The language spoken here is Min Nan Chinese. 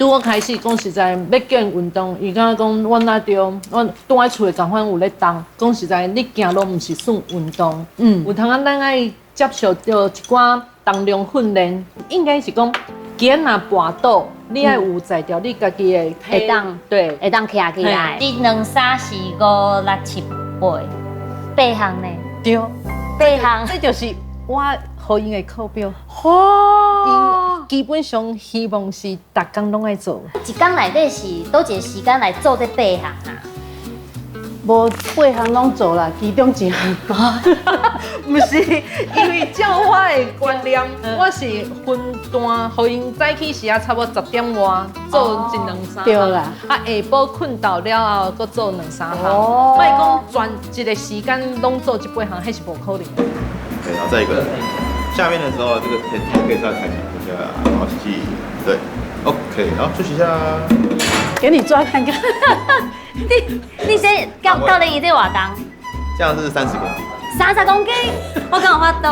拄我開始講實在，欲叫𪜶運動，伊感覺講阮若著，阮蹛佇厝的仝款有咧動。講實在，你行路毋是算運動。有通仔咱愛接受著一寡重量訓練，應該是講，今若跋倒，你愛有才調，你家己的會當會當徛起來。你兩三四五六七八八項呢？對，八項。這就是我予𪜶的課表。𪜶基本上希望是逐工攏愛做。一工內底是佗一個時間來做這八項啊？無八項攏做啦，其中一項。毋是，因為照我的觀念，我是分段，予𪜶早起時啊，差不多10點外做一兩三項。對啦。啊，下晡睏沓了後，閣做兩三項。莫講全一個時間攏做這八項，彼是無可能。對，然後再一個，下面的時候，這個頭可以再抬起來一下，然後吸氣，對，OK，好，休息一下。給你抓看看。你這教練伊這偌重？這樣是30公斤。30公斤，我敢有法度。